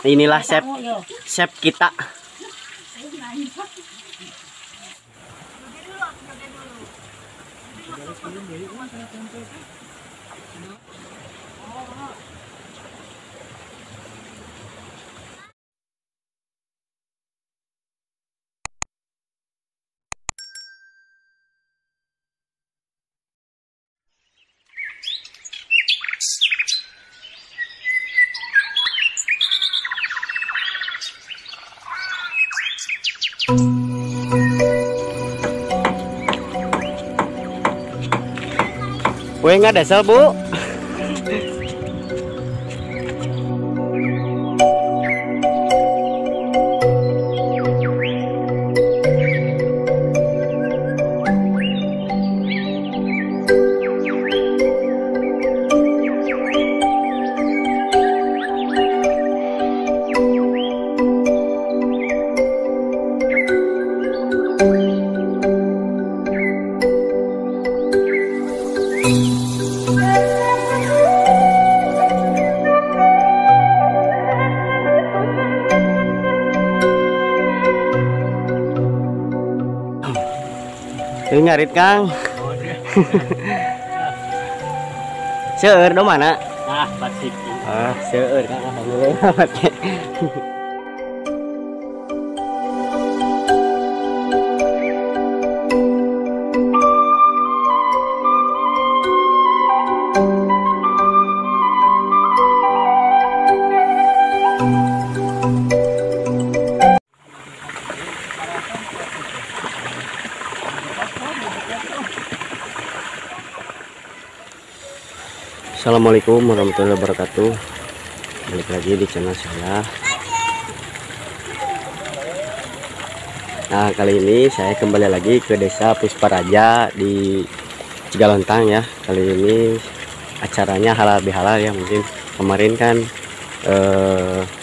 Inilah chef chef kita. Weh, nggak ada sel, Bu. Ini ngarit, Kang. Seueur do mana? Ah, pasik. Ah, seueur Kang, alhamdulillah. Assalamualaikum warahmatullahi wabarakatuh. Balik lagi di channel saya. Nah, kali ini saya kembali lagi ke Desa Pusparaja di Cigalontang ya. Kali ini acaranya halal bihalal ya. Mungkin kemarin kan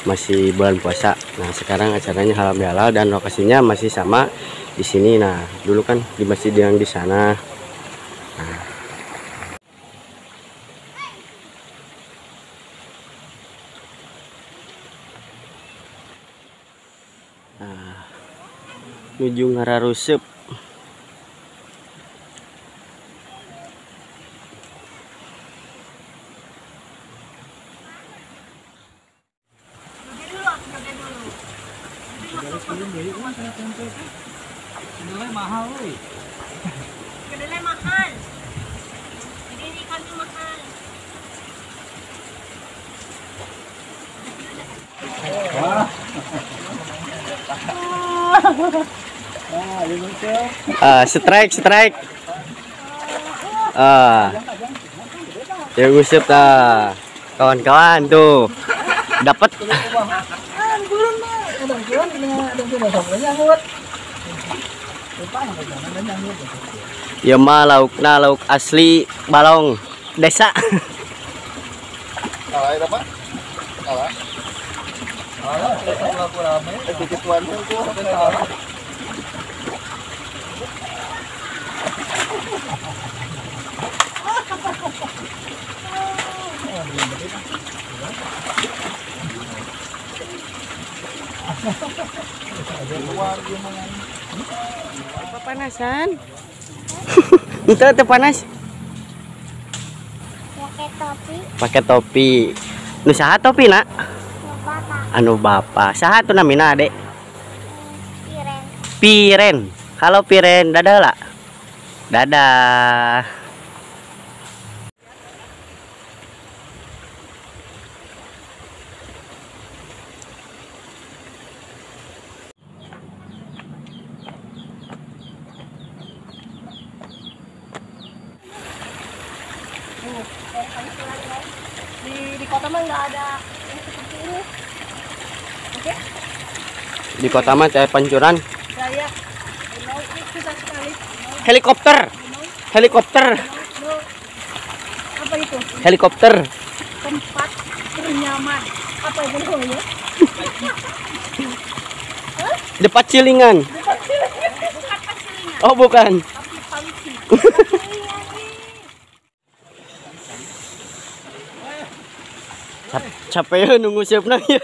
masih bulan puasa. Nah, sekarang acaranya halal bihalal dan lokasinya masih sama di sini. Nah, dulu kan di masjid yang di sana. Nah, nuju ngararuseup. Kedelai mahal, woi. Kedelai mahal. Jadi ikan tuh mahal. Strike, strike. Ya ngusip ta. Kawan-kawan tuh. Dapat. Ya mah laukna lauk asli Balong desa. Panasan. Itu teh panas. Pakai topi. Pakai topi. Nu saha topi, Nak? Anu bapak. Saha tuh namina, Adek? Piren. Piren. Halo Piren, dadah lah. Dadah. Di kota mah nggak ada yang seperti ini. Oke? Di kota mah cai pancuran. Saya susah sekali. Helikopter. Helikopter. Apa itu? Helikopter. Tempat ternyaman. Apa itu namanya? Depan Cilingan. Depan Cilingan. Bukan Cilingan. Oh, bukan. Tapi Panci. Capek nunggu siapna ya.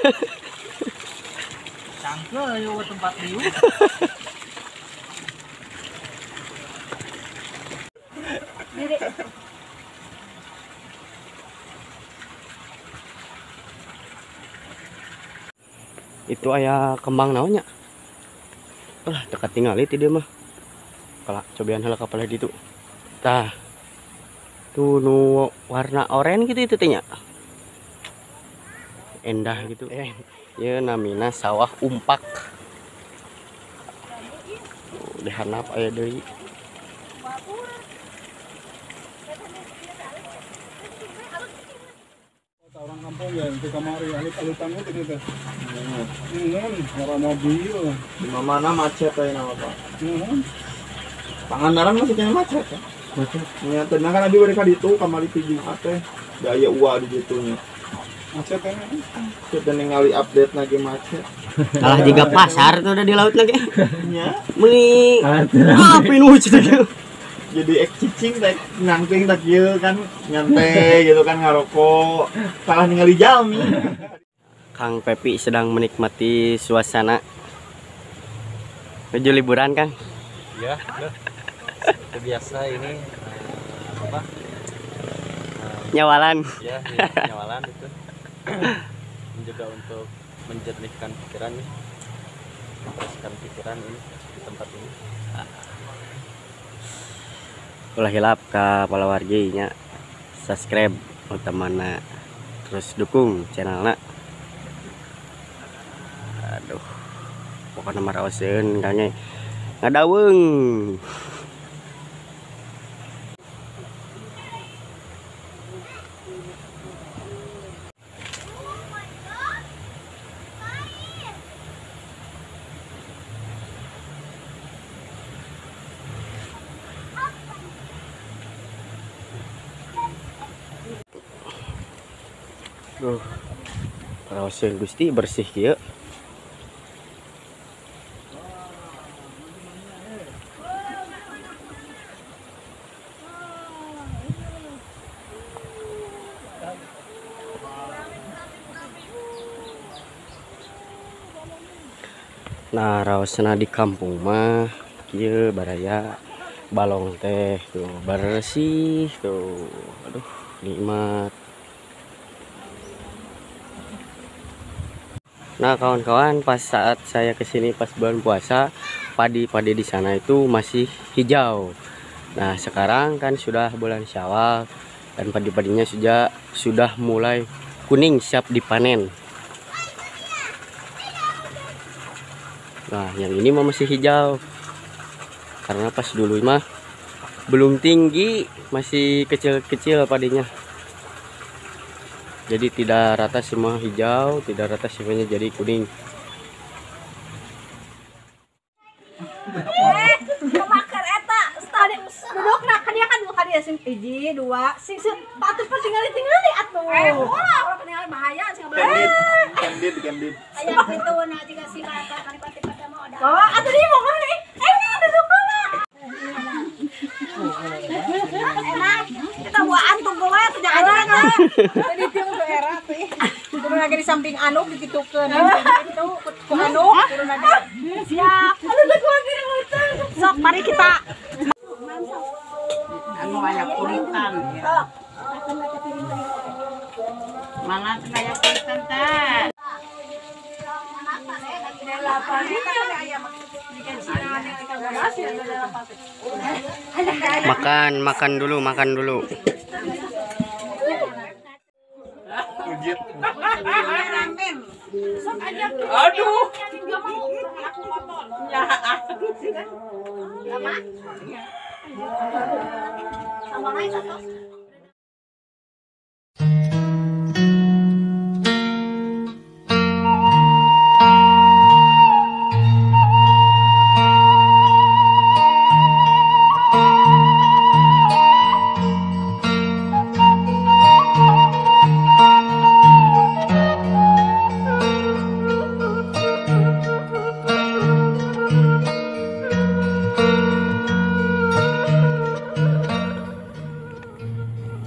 Cangkel ayo tempat liu. Itu aya kembang naonnya. Lah dekat tingali ti dieu mah. Kala cobian heula ka paleh ditu. Tah. Tuh nu warna oranye gitu itu teh nya. Endah gitu. Ieu namina sawah umpak. Tuh, di handap aya deui. Orang kampung ya, di kamari alit-alitan itu gitu. Ini mobil. Di mana macet aja nama Pak. Pangandaran masih kena macet ya. Macet. Ya, tenang kan abi mereka ditu kamari ti Jumat teh. Daya ua di ditunya. Macet ya. Kita ningali update lagi macet. Kalah juga pasar tuh udah di laut lagi. Nya. Meuni apa nu gitu. Jadi ek cicing tak nangting tak ieu kan nyantai gitu kan ngarokok. Salah ningali jalmi. Kang Pepi sedang menikmati suasana. Menuju liburan, Kang? Ya, udah. Seperti biasa ini apa? Nyawalan. Ya, nyawalan itu. Juga untuk menjernihkan pikiran nih. Membersihkan pikiran ini di tempat ini. Ulah hilap ka palawargi nya, subscribe utamana, terus dukung channelna. Aduh, pokoknya mah raoseun kangge ngadaweung. Duh, raoseun Gusti bersih kieu. Nah, raosna di kampung mah kieu baraya balong teh tuh bersih tuh. Aduh, nikmat. Nah, kawan-kawan, pas saat saya kesini pas bulan puasa, padi-padi di sana itu masih hijau. Nah, sekarang kan sudah bulan Syawal dan padi-padinya sudah mulai kuning siap dipanen. Nah, yang ini mah masih hijau. Karena pas dulu mah belum tinggi, masih kecil-kecil padinya. Jadi tidak rata semua hijau, tidak rata semuanya jadi kuning. Kemakan eta tadi dudukna kan dia kan dua kali ya sing hiji dua sing patut tinggali-tingali atuh. Ulah ulah tinggali bahaya sing Candid candid. Aya kitu na jiga si kata kali pati-pati mah udah. Oh, atuh di mau mana? Duduk heula. Enak. Kita buaan tunggu wae atuh jangan aja. Tadi tiung ke era teh. Kudu lagi di samping anu dikitukeun. Itu ku anu kudu lagi. Siap. Aduh lagi muter. Sok mari kita. Anu aya kulitan. Mana aya kulitan teh? Makan, makan dulu, makan dulu. Aduh.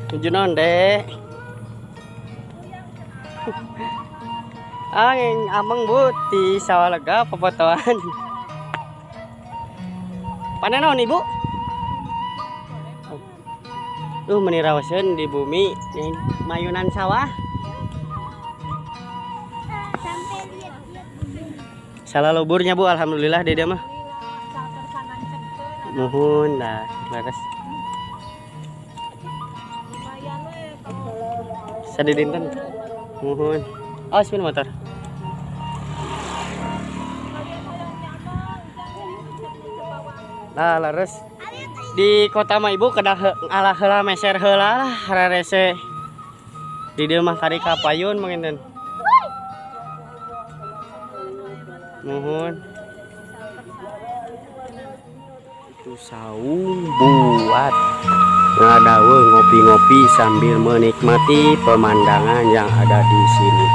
Tujuh non dek. Angin ameng Bu di sawah lega popotoan. Panen naon Ibu? Meni rawaseun di bumi mayunan sawah. Salah luburnya Bu, alhamdulillah di dia mah. Nuhun nah, leres. Sadidinten. Nuhun. Oh, spin motor. Nah, leres. Di kota mah Ibu kedah alah heula meser heula lah rarese. Di dieu mah kari kapayun mangenten. Nuhun. Itu saung buat ngadawe ngopi-ngopi sambil menikmati pemandangan yang ada di sini.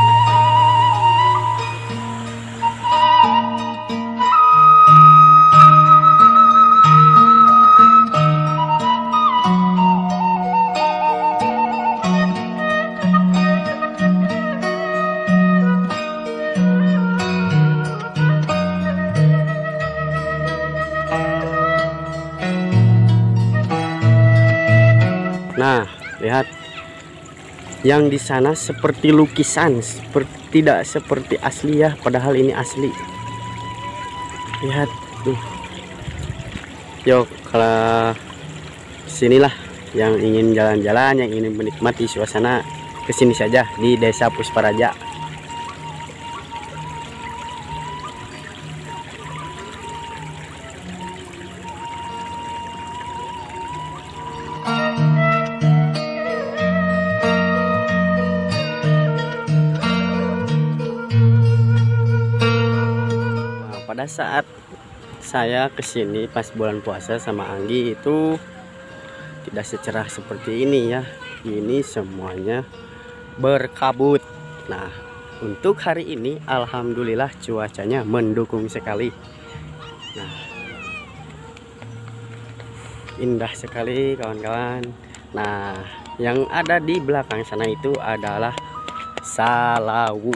Nah, lihat yang di sana seperti lukisan, seperti tidak seperti asli ya, padahal ini asli. Lihat tuh. Yuk, kalau sinilah yang ingin jalan-jalan, yang ingin menikmati suasana, kesini saja di Desa Pusparaja. Pada saat saya kesini pas bulan puasa sama Anggi itu tidak secerah seperti ini ya. Ini semuanya berkabut. Nah, untuk hari ini alhamdulillah cuacanya mendukung sekali. Nah, indah sekali kawan-kawan. Nah, yang ada di belakang sana itu adalah Salawu.